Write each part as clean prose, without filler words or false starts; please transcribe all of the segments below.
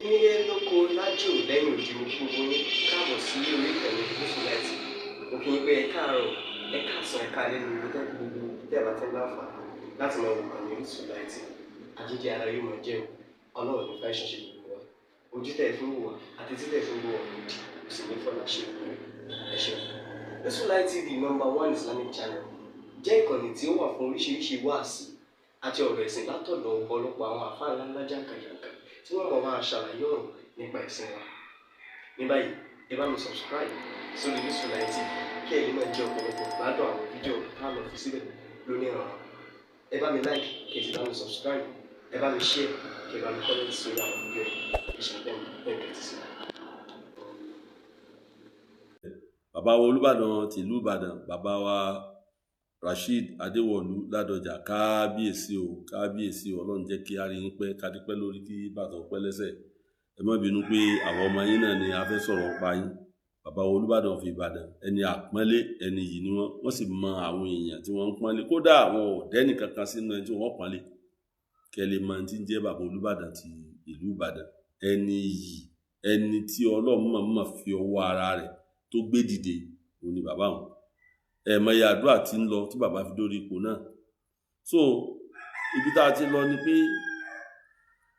Nílé lóko lájò lẹ́yìn òdì, mo kí gbogbo yín káàbọ̀ sí orí ìkànnì Gúúsùláìtì. Mo kí yín pé ẹ káàárọ̀, ẹ káàsán, ẹ káalẹ́ ní ibi tẹ́ gbogbo tẹ́ bá ti ń láǹfààní láti máa wò kànnì Gúúsùláìtì. Àjíjẹ ara yóò máa jẹun, Ọlọ́run ní fẹ́ ṣiṣẹ́ gbogbo wa. Ojú tẹ́ ẹ fi ń wò wá àti tí tẹ́ ẹ fi ń wò wá lòdì kò sì ní fọlá ṣe ìwé. Ẹ ṣeun. Gúúsùláìtì TV, number one Islamic channel, jẹ́ ìkànnì tí ó wà fún oríṣiríṣi wáàsí àti ọ̀rọ̀ ẹ̀sìn látọ̀dọ̀ ọ̀pọ̀lọpọ̀ àwọn àfáà ńláńlá jàǹkànjàǹkàn tí wọ́n mọ̀ máa ṣàlàyé ọ̀rọ̀ nípa ẹ̀sìn wa. Ní báyìí, ẹ bá mi subscribe sórí Gúúsùláìtì TV kí ẹ lè máa jẹ ọ̀pọ̀lọpọ̀ gbádùn àwọn fídíò tá a lọ fi síbẹ̀ lónìí ọ̀rọ̀. Ẹ bá mi like, kí ẹ sì bá mi subscribe, ẹ bá mi share, kí ẹ bá mi comment sórí àwọn fídíò yìí. Ẹ ṣe bẹ́ẹ̀ bẹ́ẹ̀ tẹ́tí sí. Bàbá wa Olúbàdàn tìlú Ìbàdàn, bàbá wa Rasheed Adéwọ̀lú Ládọjà, kábíyèsí o, kábíyèsí o. Ọlọ́run jẹ́ kí a rí yín pẹ́, ká dípẹ́ lórí, kí bàtà pẹ́ lẹ́sẹ̀. Ẹ má bínú pé àwọn ọmọ yín náà ni a fẹ́ sọ̀rọ̀ pa yín. Bàbá wa Olúbàdàn fi Ìbàdàn, ẹni àpọ́nlé, ẹni yìí ni wọ́n. Wọ́n sì mọ àwọn èèyàn tí wọ́n ń pọ́nlé. Kódà àwọn ò dẹ́nì kankan sínú ẹni tí wọ́n pọ́nlé. Kẹ́ lè mọ tí ń jẹ́ bàbá Olúbàdàn ti ìlú Ìbàdàn, ẹni yìí, ẹni tí Ọlọ́run mọ̀ọ́mọ̀ fi ọwọ́ ara rẹ̀ tó gbé dìde, òun ni bàbá wọn. Ẹ̀mọye àdúrà tí ń lọ tí bàbá fi dórí ipò náà. So ibi tá a ti lọ ni pé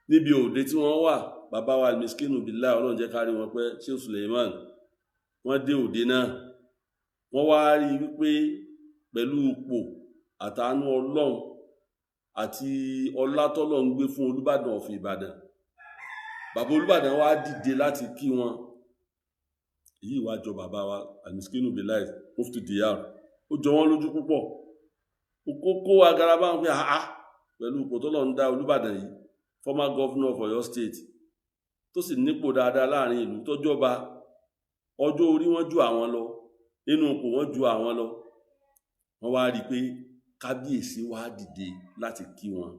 níbi òde tí wọ́n wà, bàbá wa Miskinu Billah, Ọlọ́run jẹ́ ká rí wọn pẹ́, Sheikh Suleiman, wọ́n dé òde náà, wọ́n wá rí i wípé pẹ̀lú ipò àtàánú Ọlọ́run àti ọlá tọ́lọ́run gbé fún Olúbàdàn of Ìbàdàn, bàbá Olúbàdàn wá dìde láti kí wọn. Èyí wá jọ bàbá wa Miskinu Billah Mufti Diyar, ó jọ wọ́n lójú púpọ̀. Ó kó agara bá wọn pé àá pẹ̀lú ipò tọ́lọ́run dá Olúbàdàn yìí, former governor of Ọ̀yọ́ State, tó sì nípò dáadáa láàrin ìlú, tọ́jọba, ọjọ́ orí wọn ju àwọn lọ, nínú ipò wọn ju àwọn lọ. Wọ́n wá rí i pé kábíyèsí wá dìde láti kí wọn.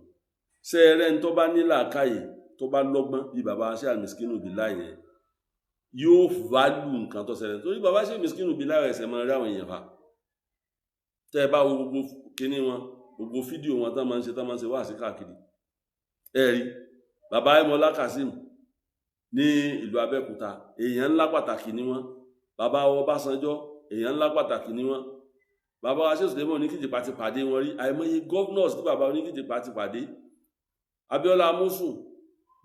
Ṣé ẹrẹ́ ní tó bá ní làákàyè, tó bá lọ́gbọ́n bí bàbá ṣe Miskinu Billah yẹn, yóò value nǹkan tó ṣẹlẹ̀. Torí bàbá ṣe Miskinu Billah ẹsẹ̀ máa rí àwọn èèyàn fa. Tẹ́ ẹ bá wo gbogbo kinní wọn, gbogbo fídíò wọn tán máa ń ṣe, tán máa ń ṣe wáàsí káàkiri, ẹ rí bàbá Ẹmọlá Kazeem ní ìlú Abẹ́òkúta, èèyàn ńlá pàtàkì ni wọ́n. Bàbá Ọbásanjọ́, èèyàn ńlá pàtàkì ni wọ́n. Bàbá wa Sheikh Suleiman Oníkìjìpá ti pàdé wọn rí. Àìmọye governors tí bàbá Oníkìjìpá ti pàdé, Abíọ́lá Amosun,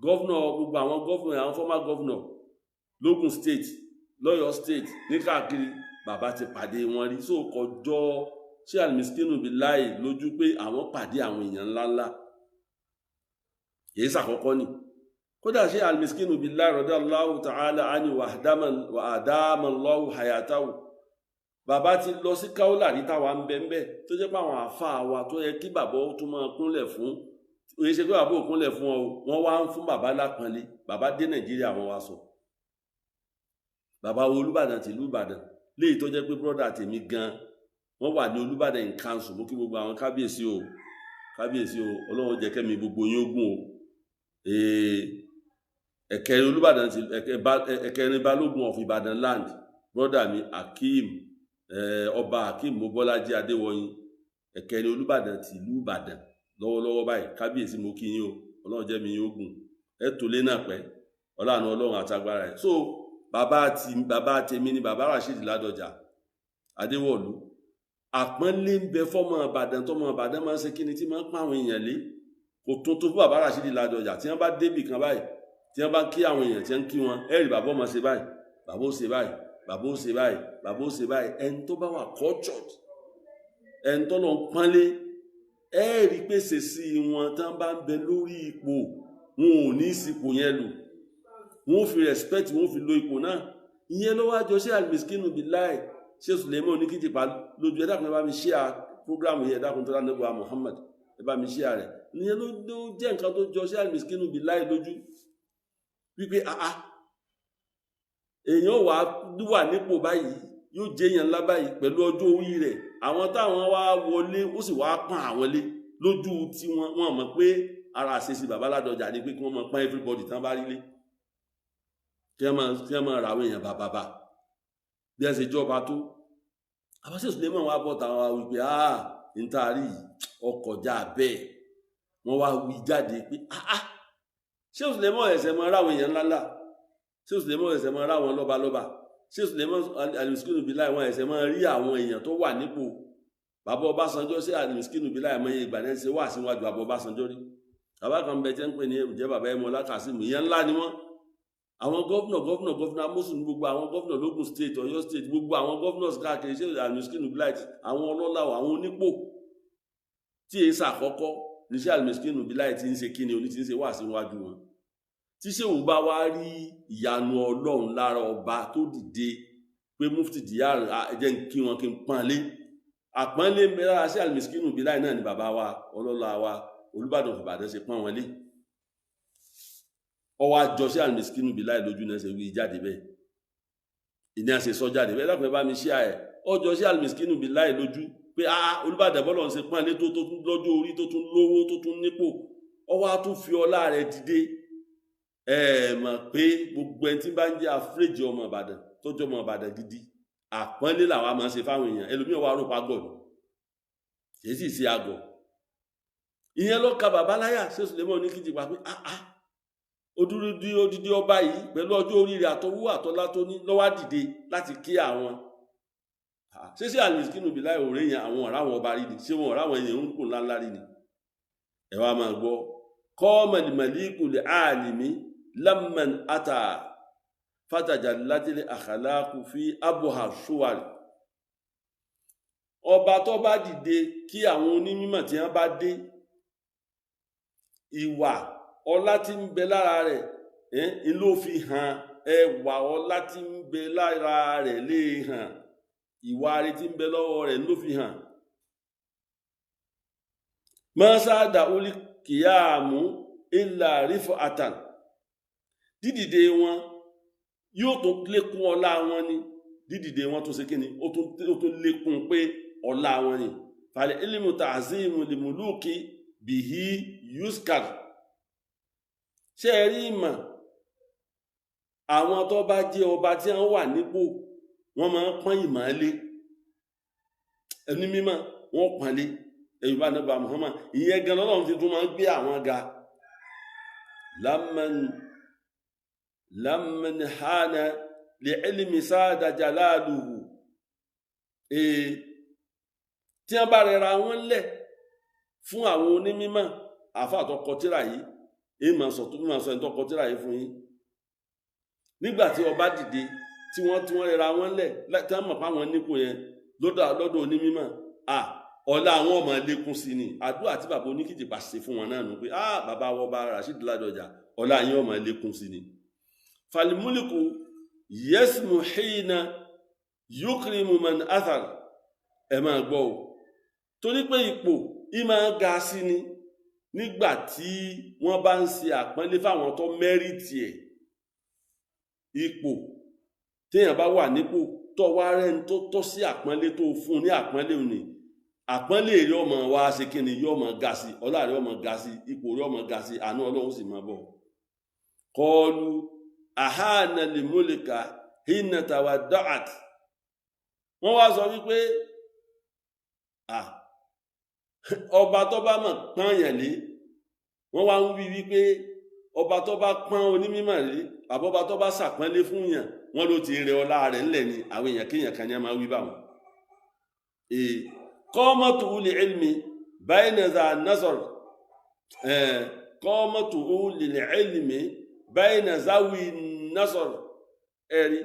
governor, gbogbo àwọn governor, àwọn former governor lógùn State, lọ́yọ̀ State, ní káàkiri, bàbá ti pàdé wọn rí. So kọjọ ṣé Al-Miskinu Billahi lójú pé àwọn pàdé àwọn èèyàn ńláńlá èyí sàkọ́kọ́ ni. Kódà ṣé Al-Miskinu Billahi radiyallahu ta'ala anhu wa adama Allahu hayatahu, bàbá ti lọ sí káólà ní táwa ń bẹ ń bẹ, tó jẹ́ pé àwọn àáfàá wa tó yẹ kí bàbá ó tún máa kúnlẹ̀ fún, òye ṣe pé bàbá ò kúnlẹ̀ fún ọ, wọ́n wá ń fún bàbá lápọ́nlé. Bàbá dé Nàìjíríà, wọ́n wá sọ bàbá wo Olúbàdàn tìlú Ìbàdàn, léyìí tó jẹ́ pé brọ́dà tèmi gan wọ́n wà ní Olúbàdàn in council. Mo kí gbogbo àwọn kábíyèsí o, kábíyèsí o, Ọlọ́run jẹ́ kẹ́mi gbogbo yín ogun o. Ẹ̀kẹrin Olúbàdàn ti ẹ̀kẹrin Balógun of Ìbàdàn land, brọ́dà mi Akeem, ọba Akeem Mobọ́lájí Adéwọyìn, ẹ̀kẹrin Olúbàdàn tìlú Ìbàdàn lọ́wọ́lọ́wọ́ báyìí. Kábíyèsí, mo kí yín o, Ọlọ́run jẹ́ mi yín ogun, ẹ tó lé náà pẹ́, ọlọ́run Ọlọ́run àtagbára ẹ̀. So bàbá ti bàbá tèmi ni bàbá Rasheed Ládọjà Adéwọ̀lú. Àpọ́nlé ń bẹ fọ́mọ Ìbàdàn, tọmọ Ìbàdàn máa ń ṣe kíni tí máa ń pa àwọn èèyàn lé. Kò tuntun fún bàbá Rasheed Ládọjà. Tí wọ́n bá débì kan báyìí, tí wọ́n bá kí àwọn èèyàn, tí wọ́n ń kí wọn, ẹ rí bàbá ọmọ ṣe báyìí, bàbá ó ṣe báyìí, bàbá ó ṣe báyìí, bàbá ó ṣe báyìí. Ẹni tó bá wà cultured, ẹni tó lọ ń pọ́nlé, ẹ rí pé ṣèṣì wọn tán bá ń bẹ lórí ipò, wọn ò ní sípò yẹn lò, wọn fi respect, wọn fi lo ipò náà. Ìyẹn ló wá jọ ṣé Al-Miskinu Billahi ṣé Suleiman Oníkìjìpá lójú. Ẹ dákun, ẹ bá mi share program yìí. Ẹ dákun tó dáná bu Muhammad, ẹ bá mi share rẹ. Ìyẹn ló jẹ́ nǹkan tó jọ ṣé Al-Miskinu Billahi lójú wípé àá èèyàn wà wà nípò báyìí, yóò jẹ́ èèyàn ńlá báyìí pẹ̀lú ọjọ́ orí rẹ̀, àwọn táwọn wá wọlé, ó sì wá pọ́n àwọn lé lójú tiwọn. Wọn mọ̀ pé ara àṣeṣe bàbá Ládọjà ni pé kí wọ́n mọ̀ pọ́n everybody tán bá rí lé, kí wọ́n máa ra àwọn èèyàn bàbàbà bí ẹ ṣe jọba tó. Àbáṣe Suleiman wá bọ̀ táwọn wá wípé ah, n ta rí ọkọjá bẹ́ẹ̀. Wọ́n wá wí jáde pé ah ah, Ṣé Suleiman ẹ̀sẹ̀ mọ ráwọn èèyàn ńláńlá? Ṣé Suleiman ẹ̀sẹ̀ mọ ráwọn lọ́balọ́ba? Ṣé Suleiman Alimiskinu Bilai wọn ẹ̀sẹ̀ mọ rí àwọn èèyàn tó wà nípò? Bàbá Ọbásanjọ́, ṣé Alimiskinu Bilai mọ iye ìgbà náà ṣe wà síwájú bàbá Ọbásanjọ́ rí? Bàbá kan bẹ tẹ́ ń pè ní ìjẹ́ bàbá Ẹmọlá Kazeem, ìyẹn ńlá ni wọ́n. Àwọn governor, governor, governor Amosun, gbogbo àwọn governor lógùn State, Ọ̀yọ́ State, gbogbo àwọn governors káàkiri, ṣé Alimiskinu Bilai, àwọn ọlọ́lá, àwọn onípò tí èyí sàkọ́kọ́ níṣẹ́ Alimiskinu Bilai ti ń ṣe kíni oní ti ń ṣe wà síwájú wọn. Tí sèwù bá wá rí ìyanu Ọlọ́run lára ọba tó dìde pé Mufti Diyar, jẹ́ n kí wọn, kí n pọ́nlé, àpọ́nlé ń bẹ lára sí Alimiskinu Bilai náà ni bàbá wa ọlọ́lá wa Olúbàdàn Ìbàdàn ṣe pọ́n wọn lé. Ọwọ́ àjọ sí Alimiskinu Bilai lójú náà ṣe wí jáde bẹ́ẹ̀, ìní àṣẹ sọ jáde bẹ́ẹ̀. Lápẹ́ bá mi ṣí àyẹ̀ ọjọ́ sí Alimiskinu Bilai lójú pé ah, Olúbàdàn bọ́lọ̀ ń ṣe pọ́nlé tó tún lọ́jọ́ orí, tó tún lówó, tó tún nípò, ọwọ́ á tún fi ọlá rẹ̀ dìde. Ẹ mọ̀ pé gbogbo ẹni tí bá ń jẹ́ àfúrèjì ọmọ Ìbàdàn tó jẹ́ ọmọ Ìbàdàn gidi, àpọ́nlé làwa máa ń ṣe fáwọn èèyàn. Ẹlòmíràn wà rò pa gọ̀ ni, kì í sì ṣe àgọ̀. Ìyẹn ló ka bàbá láyà. Ṣé Suleiman ní kìjìpá pé ah ah, odidi odidi ọba yìí pẹ̀lú ọjọ́ orí rẹ̀, àtọwọ́ àtọlá tó ní, lọ́wọ́ dìde láti kí àwọn? Ṣé ṣé Alimiskinu Bilai òré yẹn, àwọn ọ̀rá àwọn ọba rí ni? Ṣé wọn ọ̀rá àwọn èèyàn ń kó ńláńlá rí ni? Ẹ wá máa gbọ́ kọ́ọ̀mọ̀lìmọ̀lìkù lè àlìmí lamman ata fatajallatili akhlaqu fi abuha suwari. Ọba tó bá dìde kí àwọn onímọ̀ tí wọ́n bá dé, ìwà ọlá tí ń bẹ lára rẹ̀ ń ló fi hàn, ẹwà ọlá tí ń bẹ lára rẹ̀ lè hàn, ìwà rẹ̀ tí ń bẹ lọ́wọ́ rẹ̀ ló fi hàn. Mọ́sáàdà olí kìyàmù ìlà rífọ̀ àtàn, dídìde wọn yóò tún lékún ọlá wọn ni. Dídìde wọn tún ṣe kí ni, ó tún lékún pé ọlá wọn ni. Fàlẹ́ ilimu ta'zimu limuluki bihi yuskar. Ṣé ẹ rí ìmọ̀ àwọn tó bá jẹ́ ọba tí wọ́n wà nípò, wọ́n máa ń pọ́n ìmọ̀ lé ẹni mímọ́, wọ́n pọ́n lé ẹ̀yìn bá nàbà Muhammad. Ìyẹn gan lọ́lọ́run ti tún máa ń gbé àwọn ga. Lamman lamman hana li ilmi sáàdà jalaluhu. Ee, tí wọ́n bá rẹra wọn lẹ̀ fún àwọn onímọ̀, àfa àtọkọ tíra yìí, èyí máa sọ tó máa sọ ẹni tó kọ tíra yìí fún yín. Nígbà tí ọba dìde tí wọ́n rẹra wọn lẹ̀, tí wọ́n mọ̀ pé àwọn nípò yẹn lọ́dọ̀ onímọ̀, à ọlá àwọn ọmọ lékún sí ni. Àdúrà tí bàbá oníkìjìpá ṣe fún wọn náà nù pé ah, bàbá wọ bá Rasheed Ládọjà, ọlá yín ọmọ lékún sí ni. Falimuliku yẹsùmù hìnà yukrimu man athar. Ẹ máa gbọ́ o, torí pé ipò ìmọ̀ ga sí ni nígbà tí wọ́n bá ń ṣe àpọ́nlé fáwọn tó mẹ́rìtì ẹ̀. Ipò téèyàn bá wà nípò tó wá rẹ́ni tó tọ́ sí àpọ́nlé, tó fún un ní àpọ́nlé òní, àpọ́nlé rẹ̀ ọmọ wa ṣe kí ni, yóò mọ ga sí, ọlá rẹ̀ ọmọ ga sí, ipò rẹ̀ ọmọ ga sí, àánú Ọlọ́run sì máa bọ̀. Kọlu àhánà lè mólèkà hínà tàwa dọ́àt. Wọ́n wá sọ wípé ọba tó bá mọ̀ pọ́nyàn lé, wọ́n wá ń wí wípé ọba tó bá pọ́n onímọ̀ lé, àbọ̀bá tó bá ṣàpọ́nlé fún yàn, wọ́n ló ti rẹ ọlá rẹ̀ ńlẹ̀ ni. Àwọn èèyàn kéèyàn kan ní a máa wí báwọn. Kọ́mọ̀tò lè ilmi bayna za nazar, kọ́mọ̀tò lè ilmi bayna zawi nazar. Ẹ̀rí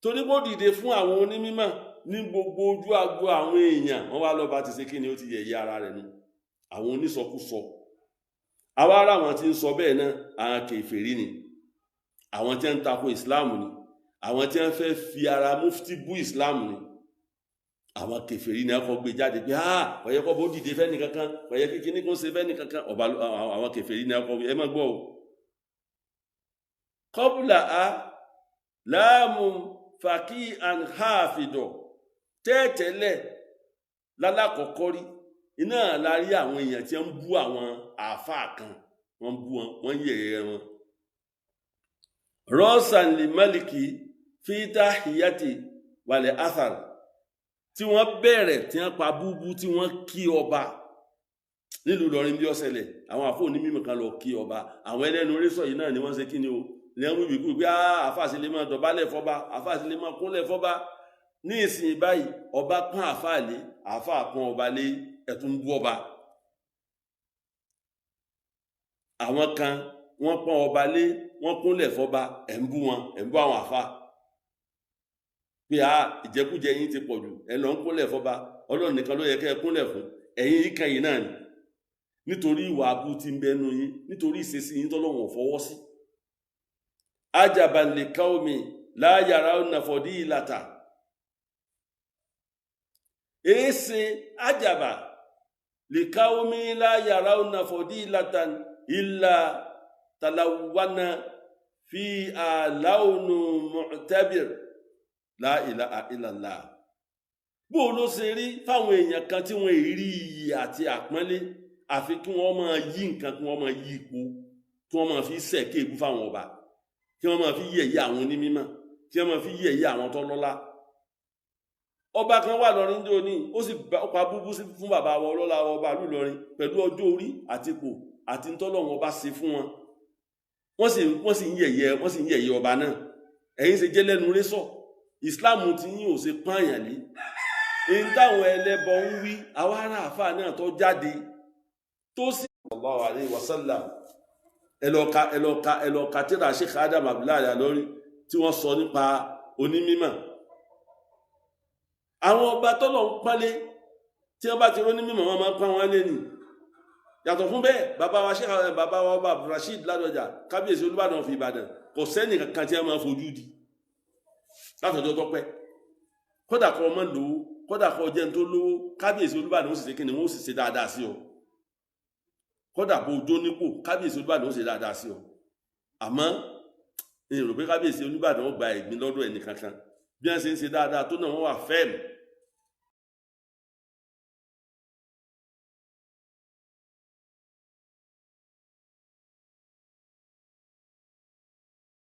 torí bó dìde fún àwọn onímọ̀ ní gbogbo ojú agbo àwọn èèyàn, wọ́n wá lọ́ba ti ṣe kí ni, ó ti yẹ̀yẹ́ ara rẹ̀ nu. Àwọn onísọkúsọ, àwa ará àwọn tí ń sọ bẹ́ẹ̀ náà, àwọn kèfèrí ni, àwọn tí ń tako Islam ni, àwọn tí wọ́n fẹ́ fi ara mufti bú Islam ni. Àwọn kèfèrí ni wọ́n kọ́ gbé jáde pé ah, kò yẹ kó bó dìde fẹ́ni kankan, kò yẹ kíní kó ṣe fẹ́ni kankan. Ọba àwọn kèfèrí ni wọ́n kọ́. Ẹ má gbọ́ o. Kọ́bùlà a láàmú fàkí and háàfìdọ̀ tẹ́ẹ̀tẹ́lẹ̀ lálákọ̀ọ́kọ́ rí iná la rí àwọn èèyàn tí wọ́n ń bú àwọn àáfàá kan, wọ́n ń bú wọn, wọ́n ń yẹ̀yẹ́ wọn. Rọ́ọ̀sán lè málìkì fíta hiyati wàlẹ̀ athar, tí wọ́n bẹ̀rẹ̀ tí wọ́n pa búbú tí wọ́n kí ọba. Nílùú Ìlọrin bí ó ṣẹlẹ̀, àwọn àfọ onímọ̀ kan lọ kí ọba, àwọn ẹlẹ́nu orísọ yìí náà ni wọ́n ṣe kí ni o, ní wọ́n wíwí kú pé àáfàá sì lè máa dọ̀bálẹ̀ fọ́ba, àáfàá sì lè máa kúnlẹ̀ fọ́ba. Ní ìsìn báyìí ọba pọ́n àáfàá lé, àáfàá pọ́n ọba lé, ẹ̀tún bú ọba. Àwọn kan wọ́n pọ́n ọba lé, wọ́n kúnlẹ̀ fọ́ba, ẹ̀ ń bú wọn, ẹ̀ ń bú àwọn àáfàá pé ìjẹkújẹ yín ti pọ̀ jù, ẹ̀ lọ ń kúnlẹ̀ fọ́ba, Ọlọ́run nìkan ló yẹ kẹ́ ẹ kúnlẹ̀ fún, ẹ̀yin yìí kan yìí náà ni. Nítorí ìwà abú tí ń bẹnu yín, nítorí ìṣesí yín tọ́lọ́run ò fọwọ́ sí. Ajaban li qaumi la yarawna fadilata. Èéṣe ajaba li qaumi la yarawna fadilatan illa talawwana fi alawnu mu'tabir. La ilaha illallah. Bó ló ṣe rí fáwọn èèyàn kan tí wọ́n rí iyì àti àpọ́nlé, àfi kí wọ́n máa yí nǹkan, kí wọ́n máa yí ipò, kí wọ́n máa fi sẹ̀kẹ́ èébú fáwọn ọba, kí wọ́n máa fi yẹ̀yẹ́ àwọn onímímọ̀, kí wọ́n máa fi yẹ̀yẹ́ àwọn tó lọ́lá. Ọba kan wà lọ́rin ní òní, ó sì pa búbú fún bàbá wa ọlọ́lá ọba ìlú Ìlọrin pẹ̀lú ọjọ́ orí àti ipò àti ntọ́lọ́run ọba ṣe fún wọn. Wọ́n sì ń yẹ̀yẹ́ ọba náà. Ẹ̀yin ṣe jẹ́ lẹ́nu rẹ́sọ̀, Ìsìláàmù ti yín ò ṣe pààyàn lé. Èyí táwọn ẹlẹ́bọ ń wí, àwa ará àfáà náà tó jáde tó sì sallallahu alayhi wa sallam. Ẹlọ́ka tíra Sheikh Adam Abdullahi Alori tí wọ́n sọ nípa onímímọ̀. Àwọn ọba tọ́lọ̀ ń pálé tí wọ́n bá ti róní mímọ̀ wọn máa ń pa wọn lé ní. Yàtọ̀ fún bẹ́ẹ̀, bàbá wa Sheikh bàbá wa ọba Rasheed Ládọjà kábíyèsí Olúbàdàn fi Ìbàdàn, kò sẹ́nì kankan tí wọ́n máa fojú di látọjọ́ tọ́pẹ́. Kódà kọ́ ọmọ lówó, kódà kọ́ jẹun tó lówó, kábíyèsí Olúbàdàn ó sì ṣe kíni, wọ́n ó sì ṣe dáadáa sí ọ. Kódà bó ojó nípò, kábíyèsí Olúbàdàn ó ṣe dáadáa sí ọ. Àmọ́ ní rò pé kábíyèsí Olúbàdàn ó gba ẹ̀gbin lọ́dọ̀ ẹnì kankan. Bí wọ́n ṣe ń ṣe dáadáa tó náà, wọ́n wà fẹ́ẹ̀mù.